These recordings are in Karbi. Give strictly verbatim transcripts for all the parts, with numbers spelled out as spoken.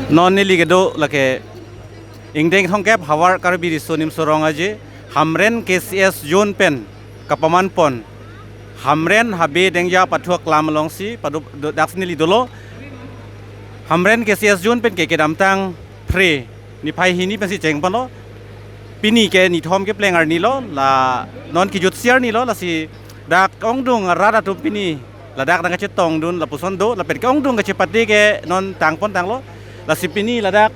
Non neli kedo lake ingdeng thomkep havar Karbi Riso Nimso Rong Aje Hamren K C S Zone pen kapaman pon Hamren Habe Dengja Pathu aklam alongsi padu do- daksi neli dolo. Hamren K C S Zone pen ke kedamtang Phre niphai hini pensi cheng ponlo. Pini ke nithom kepleng arni lo, la non kejutsi arni lo, lasi dak ongdung arat atum pini ladak nangkachetongdun lapuson do, lapen ke ongdung kachepate ke non tangpon tanglo. Lasi pini ladak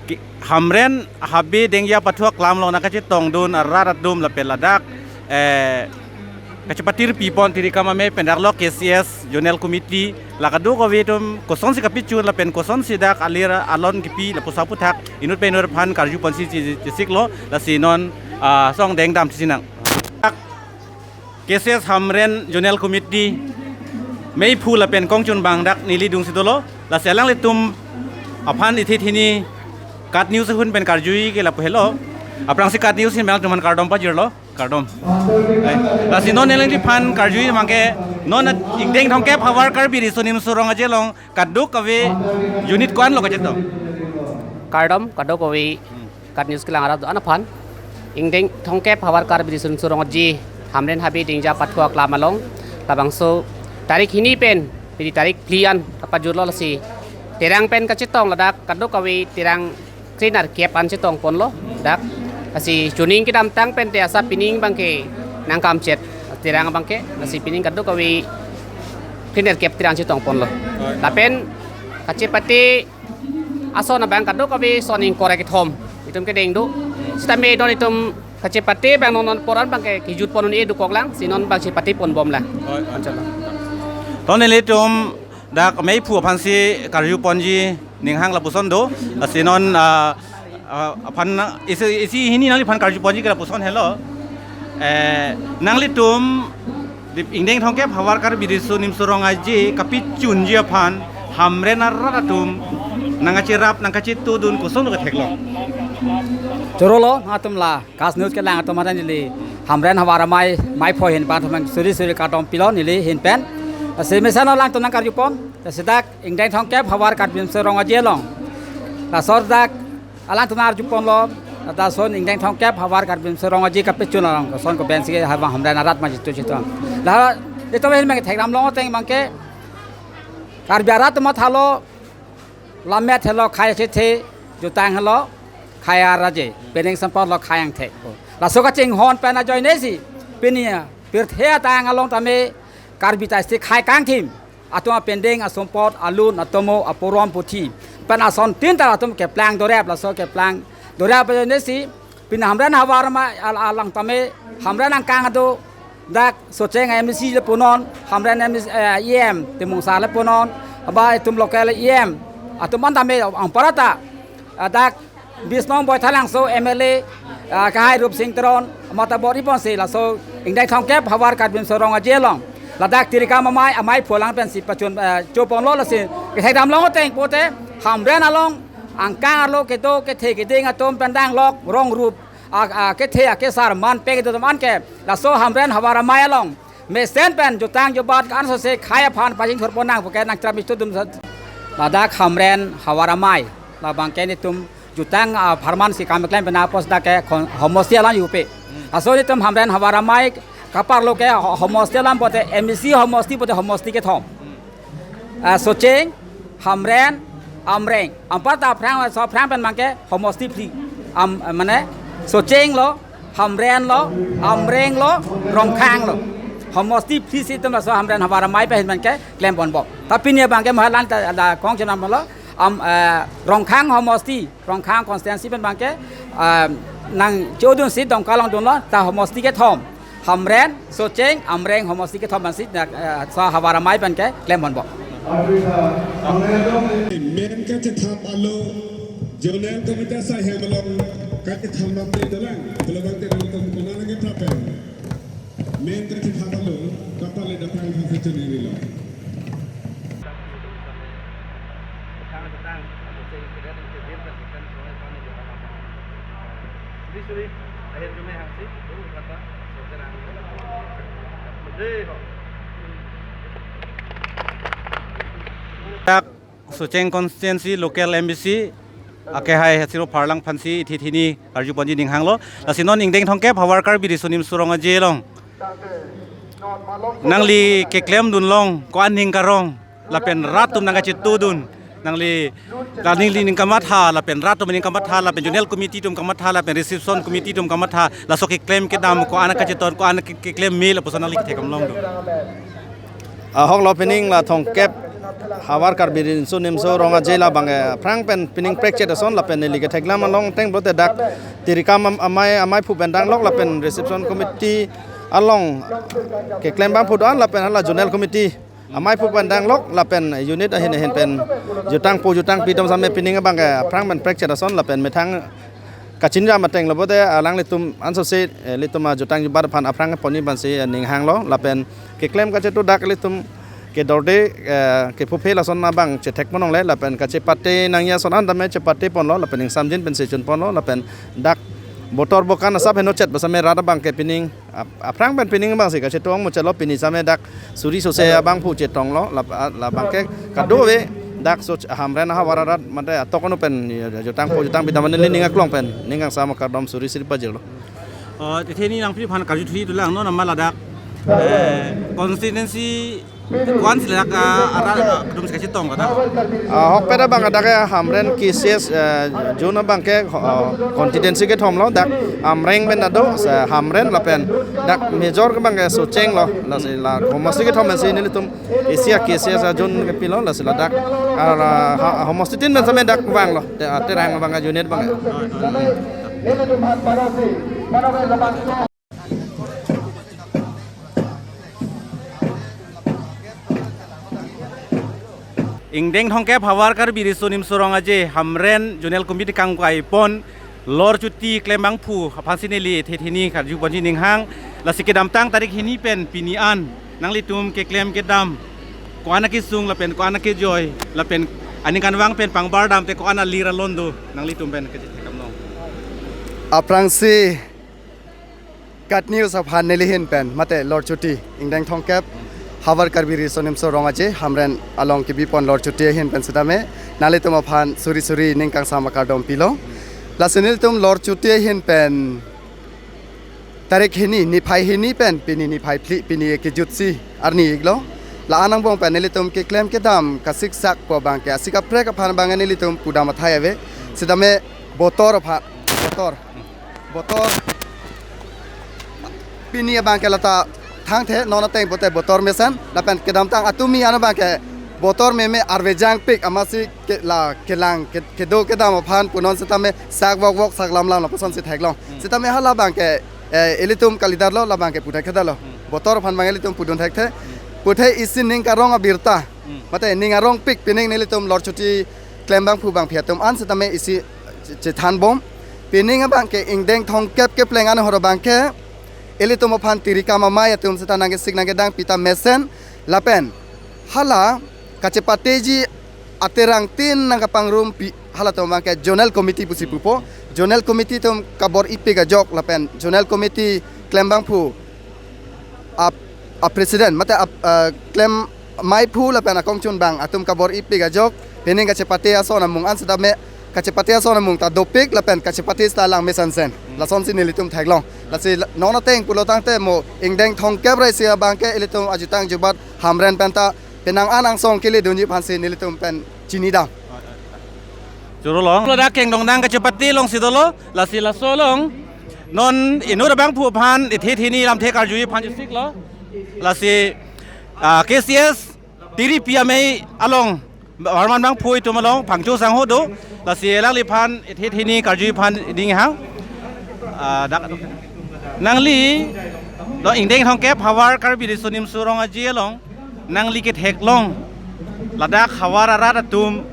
ki- Hamren Habe Dengja Pathu aklam along nangkachetongdun arat atum lapen ladak, eh, kachepatir pipon Tirikam Amei pen dak lo K C S Zonal Committee la kadokave atum kosonsi kapechun lapen kosonsi dak alir alon kipi lapuson aphuthak inut pen inut aphan karju ponsi chi- chisiklo, lasi non, ah, song dengdam chisinang. K C S Hamren Zonal Committee meiphu lapen kongchunbang dak neli dungsi dolo, lasi alanglitum aphan isi hini KAT News ahun pen karjui ke lapu helo. Aphrangsi KAT News ahin pen alanglitum aphan kardom pajirlo, kardom. Eh, lasi non alangliphan karjui abangke non ingdeng thomkep havar Karbi Riso Nimso Rong Aje along kadokave unit ko-an lo kachetong? Kardom kadokave KAT News kelang arat do-an aphan. Ingdeng thomkep havar Karbi Riso Nimso Rong Aje Hamren Habe Dengja Pathu aklam along labangso tarik hini pen pini tarik phli an kapajutlo, lasi terang pen kachetong ladak kadokave terang krenerkep an chetong ponlo dak. Lasi chuning kedamtang pen te asap pining abangke nangkam chet terang abangke, lasi pining kadokave krenerkep terang chetong ponlo. Lapen kachepate ason abang kadokave son ingkoi ra kethom itum kedeng do. Sitame non itum kachepate abang non non poran abangke kejut pon un-e dokoklang, si non abang chepate ponbomlang. Oi, oi. Anchalo. To nelitum dak meiphu aphansi karju ponji ninghang lapuson do. Lasi non, ah, ah, aphan na- isi isi hini nangliphan karju ponji ke lapuson helo. Eh, nanglitum dip ingdeng thomkep havar Karbi Riso Nimso Rong Aje kapechunji aphan Hamren arat atum nangkacherap nangkachetudun koson lo ketheklong? Choro lo, atum la KAT News kelang atum adan neli Hamren havar amei, meiphu ahin pen atum suri suri kardom pilo neli ahin pen. Lasi mesen alangtum nangkarju pon, lasi dak ingdeng thomkep havar Karbi Riso Nimso Rong Aje along. Laso dak alangtum arju ponlo, ladak son ingdeng thomkep havar Karbi Riso Nimso Rong Aje kapechun along, son ko pensi ke havar Hamren arat ma chitu chitu. Lah, itum ahin pen kethekdam long ateng abangke Karbi arat atum mathalo, lammet helo khei chethe, jutang helo khei araje, pening sempot lo khei angthek. Laso kachinghon pen ajoine si pini ya pirthe atang along tame Karbi ta isi khei kangthim atum apending, asumpot, alun, atomo, aporom, puthi pen asontin ta atum keplang dorep, laso keplang dorep ajoine si pini Hamren havar amei al- along tame Hamren angkang ado dak Socheng M C le punon, Hamren M C, eh, E M Timung sar le punon, ba itum local E M atum an tame anparta, ah, dak Bisnong Boithalangso M L A, ah, kahai Rupsing Teron mata bor-i ponsi laso ingdeng thomkep havar Karbi Riso Nimso Rong Aje along ladak Tirikam Amei, ameiphu alang pensi pachun, eh, cho ponlo, lasi kethekdam long ateng pote Hamren along angkang arlo kedo kethe keding atum pen danglok rong rup a, a, kethe akesar manpek atum anke laso Hamren havar amei along mesen pen jutang jubat kan sose khei aphan pajingthur pon nang puke nangcherap istu dum sat. Ladak Hamren havar amei labangke netum jutang, ah, pharman si kam keklem pen apos dak ke khon- homosti alam yupe. Laso netum Hamren havar amei kaparlo ke ho- homosti alam pote M C homosti pote homosti kethom. Ah, Socheng, Hamren, Amreng. Anparta aphrang, laso aphrang pen abangke homosti phli. Am, mane Socheng lo, Hamren lo, Amreng lo, Rongkhang lo. Homosti phli si itum laso Hamren havar amei pen abangke klem ponbom. Tapi pini abangke mahalan ta ada kong chenam lo. Am, eh, Rongkhang homosti, Rongkhang constituency pen abangke, eh, nangchodun si Dongka along dunlo, ta homosti kethom. Hamren, Socheng, Amreng homosti kethom pensi dak, eh, laso havar amei pen ke klem ponbom. Main kachethap alo, Zonal Committee asai hem along kachethap mate dolang, dolang te dolang te dolang ke prapen. Main kachethap alo, kapale dapang kha se chuni nilo. Dak Socheng constituency local M B C akehai Hachiro Pharlang aphansi ithit hini karju ponji ning hanglo. Lasi non ingdeng thomkep Havar Karbi Riso Nimso Rong Aje along nangli keklem dunlong ko-an ning karong lapen rat atum nangkachetudun, nangli, la ningli ning kamatha lapen rat atum ning kamatha lapen zonal committee atum kamatha lapen reception committee atum kamatha, laso keklem kedam ko-an kacheton, ko-an ke- keklem me lapuson nangli kethek kam longdun? Ahok lo, pining la thomkep Havar Karbi Riso Nimso Rong Aje labang, eh, aphrang pen pining prekchet ason lapen neli ketheklong along ateng pulote dak tirikam am- amei, amei aphu pen danglok lapen reception committee along keklem abangphu do-an lapen hala zonal committee amei aphu pen danglok lapen unit ahin ahin pen jutang pu jutang pi atum same pining abang ke aphrang pen prekchet ason lapen methang kachinjam ateng lo pulote alanglitum ansose, eh, ilitum ajutang jubat aphan aphrang ponji aphansi, eh, ning hanglo lapen keklem kachetu dak ilitum kedorde, eh, kephuphe lason abang chethek ponlongle lapen kachepate nangji ason an tame chepate ponlo lapen ingsamjin pensi chun ponlo lapen dak botor bokan asap heno chet ba same rat abang ke pining ap- aphrang pen pining abangsi kachetong muchelo, pini same dak suri sose abangphu chetonglo lap- a- labang ke kadokave dak so Hamren ahavar arat mate atok anu pen, ya, jutang pu jutang pi atum mane ning aklong pen ning kangsam akardom suri suri pajirlo. Oh, ithit hini nangphi aphan karju thuji tulang non ama ladak, eh, constituency ko-ansi ladak, ah, arat, ah, kedamsi kachetong ladak? Ah, ahokpet abang dak ke Hamren K C S, eh, zone abang ke, oh, constituency kethom lo, dak Amreng pen ado, eh, Hamren lapen dak major ke abang ke Socheng lo, lasi la homosti kethom si nelitum isi a K C S a zone kepilo, lasi ladak, ah, la, ha, homosti tin pen same dak vanglo, te, ah, Terang abang ke unit abang ke. Ingdeng thomkep Havar Karbi Riso Nimso Rong Aje Hamren Zonal Committee kangkai pon lorchuti klem abangphu aphansi neli ithit hini karju ponji ning hang, lasi kedamtang tarik hini pen pini an nanglitum keklem kedam ko-an akesung lapen ko-an akejoi lapen aning kanvang pen pangbar damte ko-an alir alon do, nanglitum pen kachethek kam long. Aphrangsi KAT News aphan neli ahin pen mate lorchuti ingdeng thomkep Havar Karbi Riso Nimso Rong Aje Hamren along kebi pon lorchuti ahin pen sitame nanglitum aphan suri suri ning kangsam akardom pilo. Lasi nelitum lorchuti ahin pen tarik hini, niphai hini pen pini niphai phli, pini kejutsi arni iklo. La-an angbong pen nelitum keklem kedam kasiksak pu abang ke asik kaprek aphan abang nelitum pudam athai ave. Sitame botor aphan, botor, botor pini abang ke lata thangthe, non ateng pulote botor mesen lapen kedamtang atumi ano abang ke botor meme arvejangpik amatsi ke la kelang ke- kedo kedam aphan punon sitame sak vok vok sak lam lam lapusonsi theklong. Hmm. Sitame hala abang ke, eh, ilitum kalidar lo, labang ke puthek kedar lo. Hmm. Botor aphan abang ilitum pudun thekthe. Hmm. Puthe isi ning karong abirta. Hmm. Mate ning arongpik pining nelitum lorchuti klem abangphu abangphi atum an sitame isi che- chethan bom. Pining abang ke ingdeng thomkep kepleng anhor abang ke ilitum aphan tirikam amei atum sita nangkesik nangkedang pi ta mesen lapen hala kachepateji aterang tin nangkapangrum pi halatum abang ke zonal committee pusi pupo. Zonal committee atum kabor-ipik ajok lapen zonal committee klem abangphu ap- a president mate ap- eh, klem ameiphu lapen akongchun abang atum kabor-ipik ajok pining kachepate ason amung an sitame kachepate ason amung ta dopik lapen kachepate sita lang mesensen. Lasonsi nelitum theklong. Lasi la- non ateng pulo tangte mo ingdeng thomkep ra isi abang ke ilitum ajutang jubat Hamren pen ta penang an angsong kele dunji aphansi nelitum pen chinidam. Choro long. Ladak kengdong nang kachepate alongsi dolo, lasi laso along non inut abangphu aphan ithit hini lamthe karjuji aphan jusiklo. Lasi, ah, K C S tiri pi amei along Barman abangphu itum along Phangcho sangho do. Lasi alangliphan ithit hini karjuji aphan ning hang. Ah, dak nangli lo ingdeng thomkep Havar Karbi Riso Nimso Rong Aje along nangli ketheklong ladak havar arat atum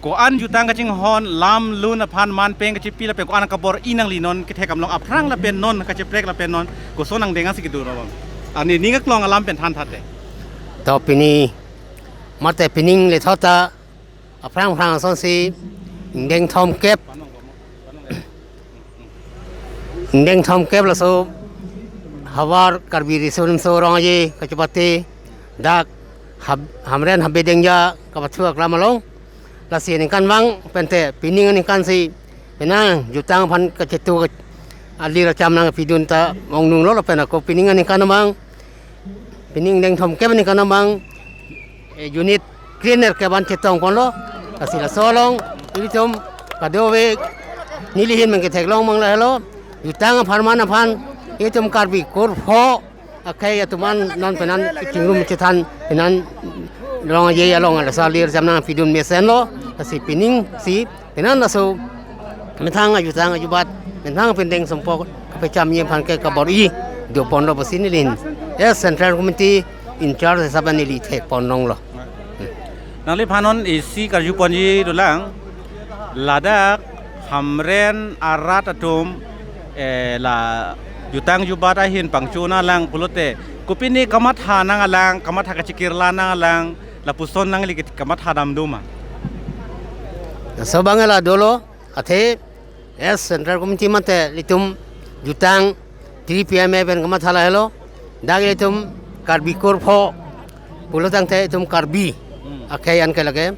ko-an jutang kachinghon lam lun aphan man peng kachipi lapen ko-an kabor-i nangli non kethek kam long aphrang lapen non kacheprek lapen non koson angdeng asi kedo ro long. Ani ning aklong alam pen than thate. To pini mate pining le thota aphrang aphrang asonsi ingdeng thomkep ingdeng thomkep laso Havar Karbi Riso Nimso Rong Aje kachepate dak Hab- Hamren Habe Dengja kapathu aklam along Lasi ningkan vang pente pining ningkan si penang jutang aphan kachetu alir acham nangpidun ta ong nung lo lapen ako pining ningkan vang pining deng thomkep ningkan vang eh, unit cleaner ke ban chetong ponlo. Lasi laso along ilitum kadokave nelihin mengketheklong mang lahelo. Jutang apharman aphan itum Karbi kurpho akhei atum an non penan chingrum chethan penan rong aje along laso alir acham nangpidun mesenlo. Lasi pining si penan laso methang ajutang ajubat methang pindeng sompok kapecham ye aphan ke kabor-i do ponlo pusi nelihin, eh, Central Committee in charge saban neli thek pon longlo. Nangliphan non isi karju ponji dolang, ladak Hamren arat atum, eh, la jutang jubat ahin pangchun alang pulote kopine kamatha nang alang, kamatha kachikirla nang alang, lapuson nangli kamatha dam doma? Laso abang la dolo, athe, eh, Central Committee mate ilitum jutang three P M A pen kamatha lahelo. Dak ilitum Karbi kurpho pulo tangte itum Karbi akhei an ke lake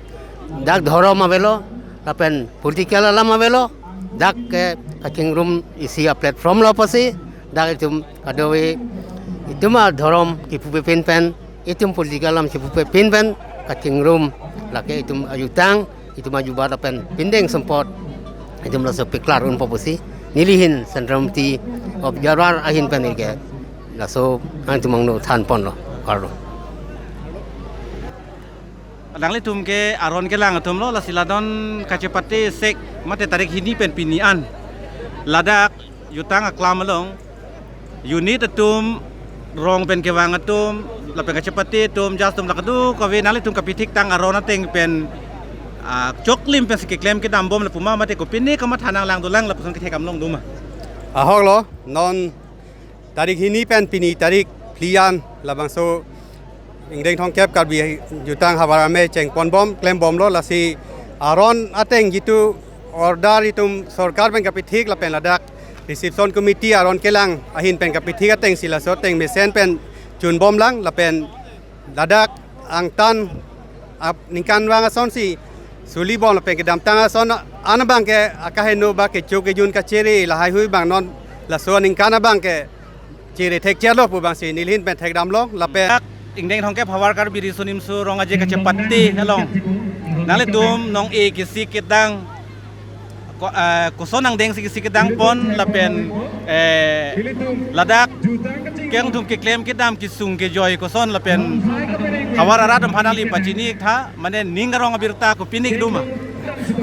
dak dhorom avelo lapen political alam avelo. Dak ke kachingrum isi a-platform lo pusi dak itum kadokave itum adhorom kipupe pin pen itum political alam kipupe pin pen kachingrum lake itum ajutang itum ajubat lapen pindeng sompot itum laso peklar unpo pusi nelihin Central Committee of Jharkhand ahin pen ke laso ang itum angno than ponlo, kardom. Alanglitum ke aron kelang atumlo, lasi ladak kachepate sek mate tarik hini pen pini an ladak jutang aklam along unit atum, rong pen kevang atum, lapen kachepate atum, judge atum, la kadokave nanglitum kapithiktang aron ateng pen, ah, choklim pensi keklem kedam bom lapu ma mate kopine kamatha nang lang dolang lapuson kethekdam long doma? Ahok lo, non tarik hini pen pini tarik phli an labangso ingdeng thomkep Karbi jutang havar amei cheng pon bom, klem bomlo. Lasi aron ateng jitu order itum sorkar pen kapithik lapen ladak reception committee aron kelang ahin pen kapithik ateng si laso ateng mesen pen chun bom lang lapen ladak angtan ap ningkan vang asonsi suli bom lapen kedamtang ason an abang ke akaheno ba kecho kejun kachere lahai hui abang non laso aningkan abang ke chere thekchelo pu abangsi nelihin pen thekdam long lapen. Ingdeng thomkep havar Karbi Riso Nimso Rong Aje kachepate along nanglitum nong-e kisi kedang ko-, eh, koson angdeng si kisi kedang pon lapen, eh, ladak kengthum keklem kedam kesung kejoi koson lapen havar arat atum aphan nangli pachini tha, mane ning arong abirta kopine doma?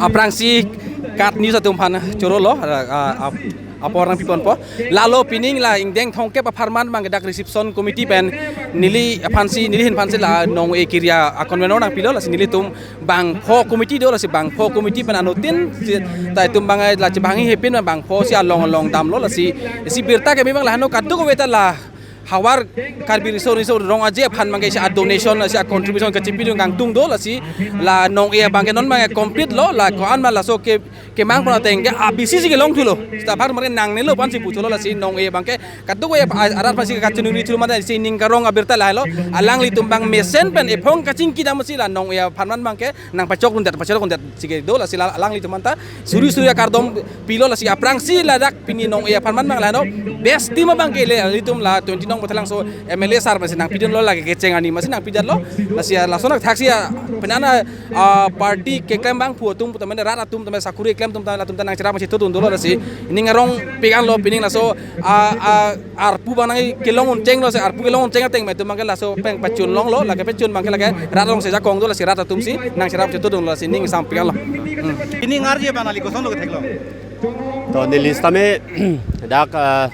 Aphrangsi KAT News atum aphan chorolo, ah, ah, ap-, apor nangpi ponpo. Lalo pining la ingdeng thomkep apharman abang ke dak reception committee pen neli aphansi, nelihin aphansi la nong-e kiri a-convenor nangpilo, lasi nelitum bangpho committee do, lasi bangpho committee pen anuttin si ta itum abang la chebangji hepin bangpho si along along damlo, lasi isi birta keme abang laheno kadokave ta la havar Karbi Riso Nimso Rong Aje aphan abang ke isi a-donation, isi a-contribution kachipidun kangtung do, lasi la nong-e abang ke non abang ke complete lo, la ko-an ma laso ke kemang pon ateng ke abisi si kelong thulo. Seta apar mare nangnelo pu ansi puthotlo, lasi nong-e abang ke kadokave a-, arat aphansi kachiningri thulo mate si ning karong abirta lahelo. Alanglitum abang mesen pen ephong kachingki damsi la nong-e apharman abang ke nangpachok dundet, pachok dundet si kedo, lasi la alanglitum anta suri suri akardom pilo, lasi aphrangsi ladak pini nong-e apharman abang laheno best team abang ke le, ilitum la twenty nong Baithalangso M L A sir masi nangpidunlo, lake kecheng arni masi nangpidunlo, lasi lason athaksi a penana ah, party keklem abang phu atum, putame rat atum, tame sakuri keklem atum, tame latum ta nangcherap masi thudun dolo, lasi ning arong pik anlo pining laso, ah, ah, arpu abang nangkelong unchenglo, si arpu kelong uncheng ateng me atum abang ke laso pen pachun longlo, lake pachun abang ke lake rat alongsi jakong do, lasi rat atum si nangcherap masi thudunlo, lasi ning sam pik anlo. Hmm. Pining arje abang nangli kosonlo ketheklong? To neli sitame dak, ah,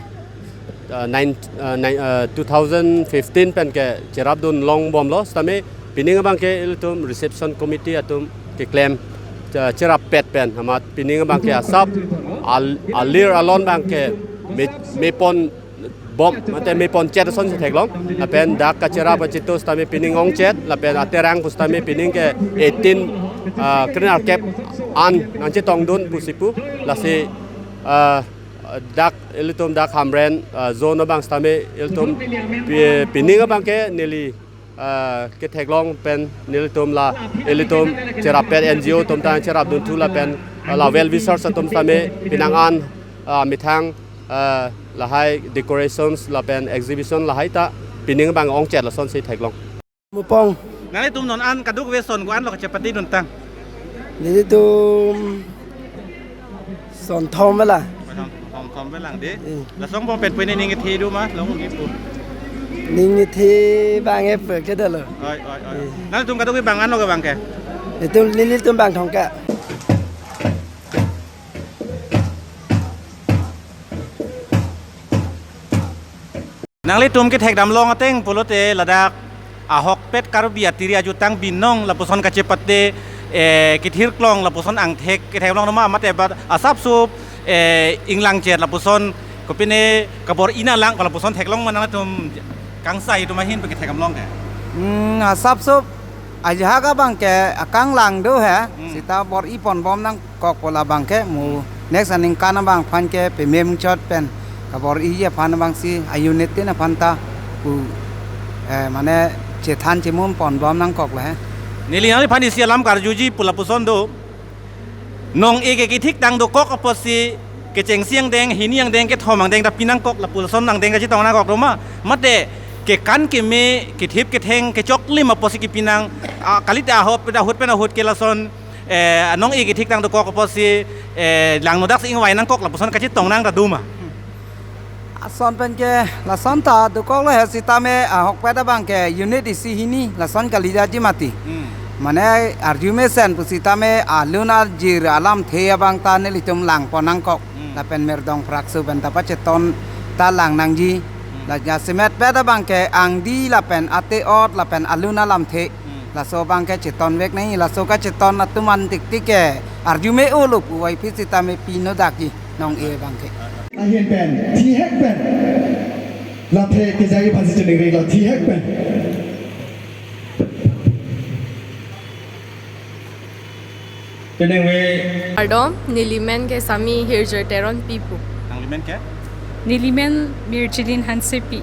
ah, nine, ah, nine, ah, two thousand fifteen pen ke cherapdun long bomlo, sitame pining abang ke ilitum reception committee atum keklem, ah, cherap pet pen amat pining abang ke asap al-, alir alon abang ke me, me pon bom, mate me pon chet asonsi theklong. Lapen dak kacherap kachetu sitame pining ongchet, lapen aterang pu sitame pining ke eighteen, ah, krenerkep an nangchetongdun pusi pu, lasi, ah, dak ilitum dak Hamren, ah, zone abang sitame ilitum pi-, pining abang ke neli ah, ketheklong pen nelitum la ilitum cherap pen N G O atum ta cherap dunthu lapen, ah, la well wishers atum tame pinang an, ah, methang, ah, lahai decorations lapen exhibition lahai ta pining abang ongchet lasonsi theklong. Mupong. Nanglitum non an kadokave son ko-an lo kachepate duntang? Nelitum son thom bela. Son, son thom bela de. Hmm. Lason bom pen pine ning kethe do ma, long ni pu. Ning kethe abang e pek ke dalo. Oi, oi, oi. Hmm. Nanglitum kadokave bang an lo ke bang ke? Nelitum, nelitum bang Thongkak. Nanglitum kethekdam long ateng pulote ladak ahokpet Karbi atiri ajutang binong lapuson kachepate, eh, kethirklong lapuson angthek kethekdam long ma mate bat asapso, eh, inglangchet lapuson kopine kabor-i nanglang lapuson theklong ma nanglitum kangsai atum ahin pen kethekdam long ke? Hmm, asapso ajahak abang ke akanglang do he, Hmm. seta bor-i ponbom nangkok pu labang ke mu next aningkan abang aphan ke pemem chot pen kabor-i aphan abang si a-unit tin aphan ta pu, eh, mane chethan chemum ponbom nangkok le he. Neli nangliphan isi alam karjuji pu lapuson do. Nong-e ke kethik tang dokok apotsi kechengsi angdeng, hini angdeng, kethom angdeng ta pinangkok lapuson angdeng kachetong nangkok do ma? Mate kekan keme, kethip ketheng, kechoklim apotsi kepinang, ah, kalite ahop pen ahut pen ahut ke lason, eh, nong-e kethik tang dokok apotsi, eh, langnodak si ingvai nangkok lapuson kachetong nang ta do ma? Ason pen ke lason ta dokok lo he sitame ahokpet abang ke unit isi hini lason kalidaji mati. Hmm. Mane arjumesen pusitame alun arjir alamthe abang ta nelitum langpon nangkok. Hmm. Lapen mirdong phrakso pen ta pacheton ta lang nangji. Hmm. La jasemet pet abang ke angdi lapen ate-ot lapen alun alamthe. Hmm. Laso abang ke cheton vek nai, laso kacheton atum an tik tik ke arjume-o lo puvoiphit sitame pino dakji nong-e abang ke. Ahin pen, thihek pen. Laphe kejai aphansi chiningri lo, thihek pen. Penengve. Kardom, nelimen ke Sami Hirjir Teronpi pu. Nanglimen ke? Nelimen Mirchilin Hansepi.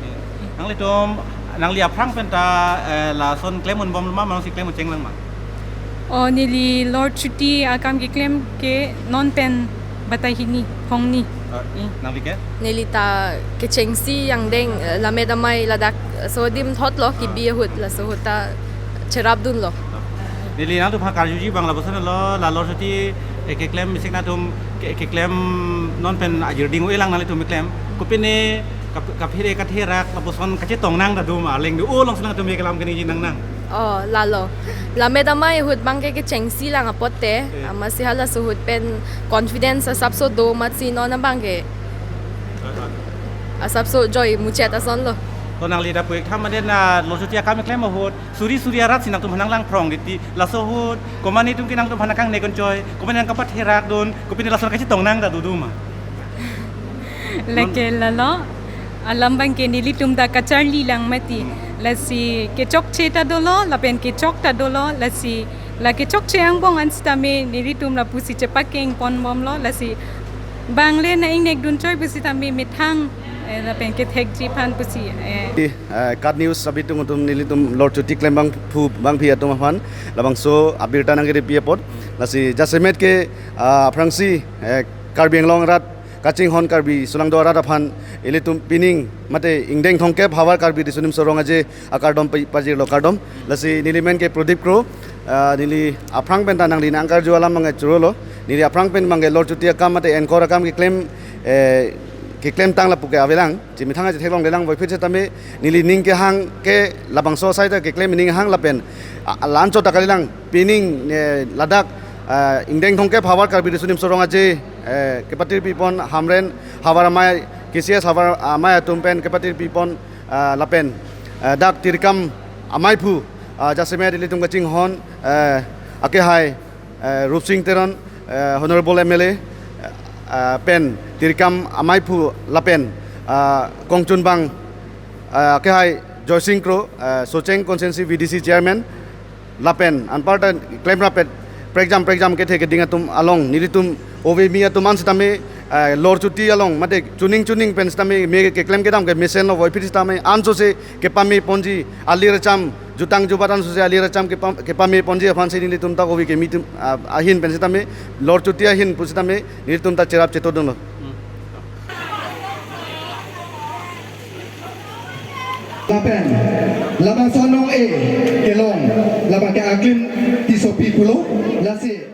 Nanglitum, nangli aphrang pen ta, eh, lason klem unbom ma, masi klem un chenglang ma? O, neli Lord Chuti akam keklem ke non pen batai hini, phongni. Eh, Hmm. nangli ke? Neli ta kechengsi angdeng, eh, lammet amei ladak, eh, so adim thot lo, kibi ahut, laso ahut ta cherap dunlo. Neli nangtumphan karjuji abang lapuson lo, la Lord Chuti, eh, keklem misi nangtum ke, keklem non pen ajir ding-o-elang nanglitum keklem. Kopine kap-, kaphere katherak lapuson kachetong nang ta do ma, arleng do-o alongsi nangtum keklem keningje nangnang? O, lalo. Lammet amei ahut abang ke kechengsi lang apot te, Eh. amatsi halaso ahut pen confidence asapso do amatsi non abang ke asapso joi muchet ason lo. To nangli ta pu-ik tham mane na Lord Chuti akam keklem ahut suri suri arat si nangtumphan nanglang phrong titi. Laso ahut, komat netum ke nangtumphan nangkang ne konchoi, komat nangkapatherak dun, kopine lason kachetong nang ta do do ma? Lake lalo, alam abang ke nelitum ta kacharli lang mati. Hmm. Lasi kechokche ta dolo, lapen kechok ta dolo, lasi la kechokche angbong an sitame nelitum lapusi chepakeng ponbom lo, lasi bang le na ingnek dun choi pusitame methang, eh, lapen kethekji aphan pusi, eh. Eh, Kat News abitung atum nelitum Lord Chuti klem abangphu abangpi atum aphan labangso abirta nangkeripi apot. Lasi jasemet ke, ah, aphrangsi, eh, Karbi Anglong arat kachinghon Karbi solangdo arat aphan ilitum pining mate ingdeng thomkep havar Karbi Riso Nimso Rong Aje akardom pa-, pajirlo, kardom. Lasi nelimen ke Prodip Kro, ah, neli aphrang pen ta nangli nangkarju alam abang ke chorolo. Neli aphrang pen abang ke Lord Chuti akam mate anchor akam keklem, eh, keklem tang lapu ke avelang. Chimethang aje theklonglelang voiphit sitame neli ning kehang ke labangso asai ta keklem ning hang lapen, a, a, la-anchot ta kalilang pining, eh, ladak, ah, ingdeng thomkep havar Karbi Riso Nimso Rong Aje, eh, kepatirpi pon Hamren havar amei, K C S havar amei atum pen kepatirpi pon, ah, lapen, eh, dak tirikam ameiphu, ah, jasemet ilitum kachinghon, eh, akehai, eh, Rupsing Teron, eh, Honorable M L A, eh, pen tirikam ameiphu lapen, ah, kongchunbang, eh, akehai Joysing Kro, eh, Socheng Constituency V D C Chairman, lapen anparta klemrap-et prekjam prekjam kethe keding atum along nelitum ove mi atum an sitame, eh, Lord Chuti along mate chuning chuning pen sitame me keklem kedam ke mesen lo voiphit sitame ansose kepame ponji alir cham Jutang jubat an sose ali racham kepam-, kepame ponji aphan si nelitum ta kove kimi atum, ah, ahin pen sitame, lor chuti ahin pusitame, nelitum ta cherap chetodunlo. Lapen, labangso anong-e kelong, labang ke Aklim Tissopi pulo, lasi.